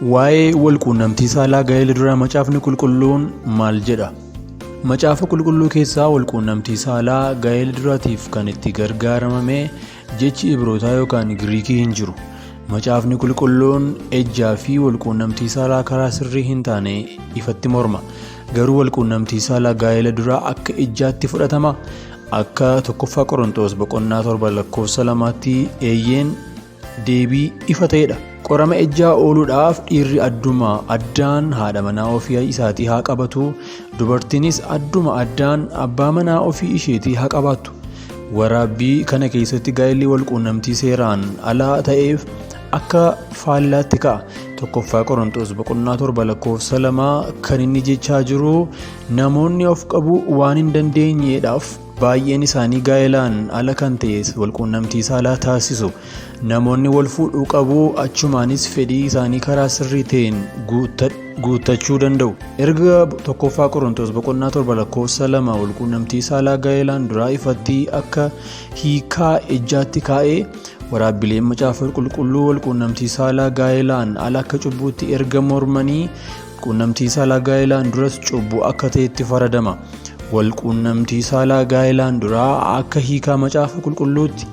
Waa'ee walquunnamtii saalaa gaa'ela duraa Macaafni Qulqulluun maal jedha? Macaafa Qulqulluu keessaa walquunnamtii saalaa gaa'ela duraatiif kan itti gargaaramame jechi Ibrootaa yookaan Giriikii hin jiru. Macaafni Qulqulluun ejjaa fi walquunnamtii saalaa karaa sirrii hin taane ifatti morma. Garuu walquunnamtii saalaa gaa'ela duraa akka ejjaatti fudhatama? Akka 1ffaa Qorontos boqonnaa 7 lakkoofsa 2tti eeyyeen deebii ifa ta'edha. Qorama ejjaa ooluudhaaf dhiirri adduma addaan haadha manaa ofii isaatii haa qabatu, dubartiinis adduma addaan abbaa manaa ofii isheetii haa qabaattu. Waraabbii kana keessatti gaa'elli walquunnamtii seeraan alaa ta'eef akka faallaatti ka'a. 1ffaa Qorontos boqonnaa 7 lakkoofsa 2 kan inni jechaa jiru namoonni of qabuu waan hin dandeenyeedhaaf Baay'een isaanii gaa'elaan ala kan ta'e walquunnamtii saalaa taasisu. Namoonni wal fuudhuu qabu, achumaanis fedhii isaanii karaa sirrii ta'een guuttachuu danda'u. Erga 1ffaa Qorontos boqonnaa 7 lakkoofsa 2 walquunnamtii saalaa gaa'elaan duraa ifatti akka hiikaa ejjaatti kaa'ee, waraabbileen Macaafa Qulqulluu walquunnamtii saalaa gaa'elaan ala akka cubbuutti erga mormanii, quunnamtii saalaa gaa'elaan duras cubbuu akka ta'etti faradama. Walquunnamtii saalaa gaa'elaan duraa akka hiikaa Macaafa Qulqulluutti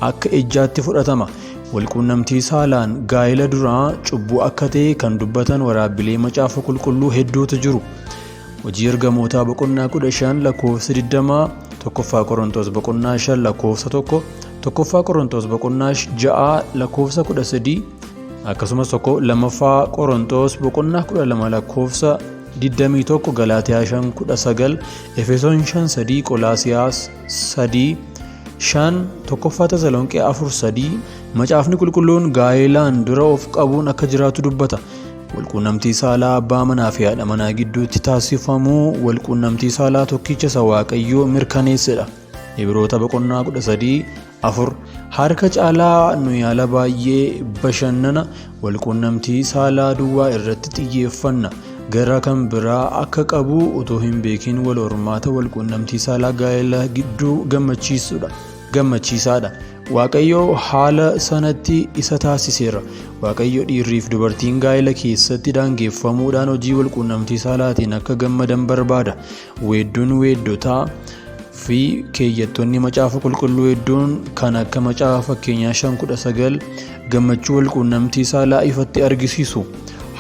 akka ejjaatti fudhatama. Walquunnamtii saalaan gaa'ela duraa cubbuu akka ta'e kan dubbatan waraabbilee Macaafa Qulqulluu hedduutu jiru. Hojii Ergamootaa boqonnaa 15 lakkoofsa 20, 1ffaa Qorontos boqonnaa 5 lakkoofsa 1, 1ffaa Qorontos boqonnaa 6 lakkoofsa 13, akkasumas 1 2ffaa Qorontos boqonnaa 12 lakkoofsa 21, Galaatiyaa 5 19, Efesoon 5 3, Qolaasiyaas 3 5, 1ffaa Tasalonqee 4 3. Macaafni Qulqulluun gaa'elaan dura of qabuun akka jiraatu dubbata. Walquunnamtii saalaa abbaa manaa fi haadha manaa gidduutti taasifamu walquunnamtii saalaa tokkicha isa Waaqayyoo mirkaneessedha. Ibroota boqonnaa 13 4. Harka caalaa nu yaala baay'ee bashannana walquunnamtii saalaa duwwaa irratti xiyyeeffanna. Gara kan biraa akka qabu utuu hin beekin wal hormaata walquunnamtii saalaa gaa'ela gidduu gammachiisudha. Gammachiisaadha. Waaqayyo haala sanatti isa taasiseera. Waaqayyo dhiirriif dubartiin gaa'ela keessatti daangeffamuudhaan hojii walquunnamtii saalaatiin akka gammadan barbaada. Weedduun weeddotaa fi keeyyattonni Macaafa Qulqulluu hedduun kan akka Macaafa Fakkeenyaa 5:19 gammachuu walquunnamtii saalaa ifatti argisiisu.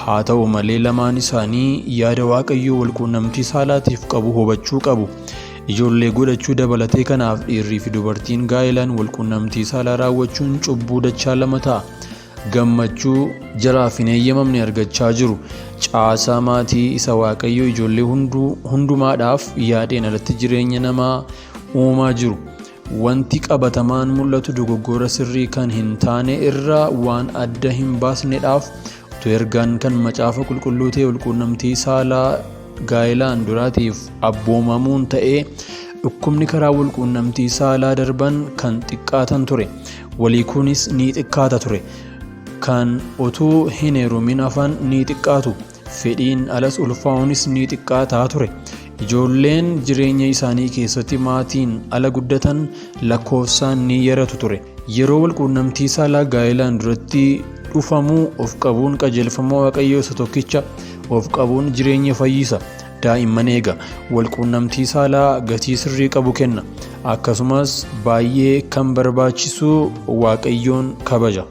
Haa ta'u malee lamaan isaanii yaada Waaqayyoo walquunnamtii saalaatiif qabu hubachuu qabu. Ijoollee godhachuu dabalatee kanaaf dhiirrii fi dubartiin gaa'elaan walquunnamtii saalaa raawwachuun cubbuu dachaa lama ta'a. Gammachuu jaraaf hin heeyyamamne argachaa jiru. Caasaa maatii isa Waaqayyo ijoollee hundumaadhaaf yaadeen alatti jireenya namaa uumaa jiru. Wanti qabatamaan mul'atu dogoggora sirrii kan hin taane irraa waan adda hin baasnedhaaf utuu ergaan kan Macaafa Qulqulluu ta'e walquunnamtii saalaa gaa'elaan duraatiif abboomamuun ta'ee dhukkubni karaa walquunnamtii saalaa darban kan xiqqaatan ture. Waliikuunis ni xiqqaata ture. Kan utuu hin heerumin hafan ni xiqqaatu. Fedhiin alas ulfaa'uunis ni xiqqaataa ture. Ijoolleen jireenya isaanii keessatti maatiin ala guddatan lakkoofsaan ni yaratu ture. Yeroo walquunnamtii saalaa gaa'elaan duratti dhufamu of qabuun qajeelfama Waaqayyoo isa tokkicha. Of qabuun jireenya fayyisa. Daa'imman eega. Walquunnamtii saalaa gatii sirrii qabu kenna. Akkasumas baay'ee kan barbaachisu Waaqayyoon kabaja.